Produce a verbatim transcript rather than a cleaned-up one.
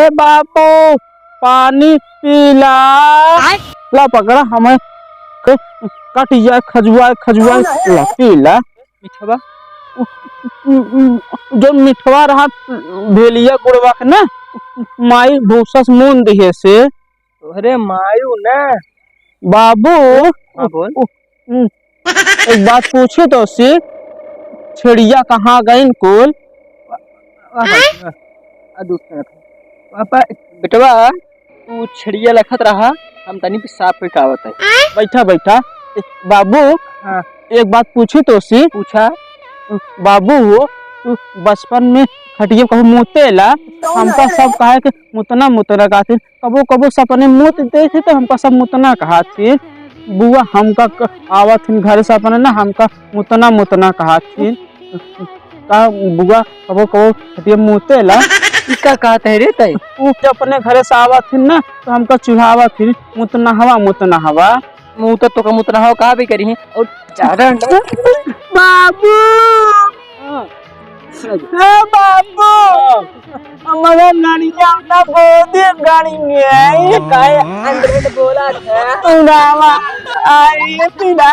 बाबू, पानी पीला। ला पकड़ा, हमें क-, कटिया खजुआ, खजुआ, ला पीला। मिठवा? जो मिठवा रहा भेलिया गुड़वा के ना, माई भूसा से मून दिहे से। तोहरे मायू ना। बाबू। हाँ, बोल। उ, उ, एक बात पूछी तो सी, छेड़िया कहाँ गइन कुल? वाह भाई, वाह। आ, दूसरा था। पापा, बेटवा, तू छेड़िया लखत रहा, हम तनी पेशाब होई के आवत है। बैठा, बैठा। ए, बाबू, हाँ। एक बात पूछी तो सी। पूछा। बाबू, तू बचपन में खटिया कहूँ मूतेला, हमका सब कहा कि मुतना, मुतना कहत ही। कबो, कबो सपने मूत देथे तो हमका सब मुतना कहत ही। बुआ, हमका क-, आवत ही घर से अपने ना, हमका मुतना, मुतना कहत ही। का बुआ कबो कबो खटिया मूतेला? ई का कहत है रे तै? ऊ जब अपने घरे से आवत ही ना, तो हमका चिढ़ावत ही, "मुतनहवा, मुतनहवा।" मूत तो का मुतनहवा कहा भी करी है। और चारण बाबू। हाँ। ए बाबू। हाँ। हमारा ननिया ना गोदी गाड़ी में है। काहे अंग्रेज बोला था? उड़ावा। आई पिला।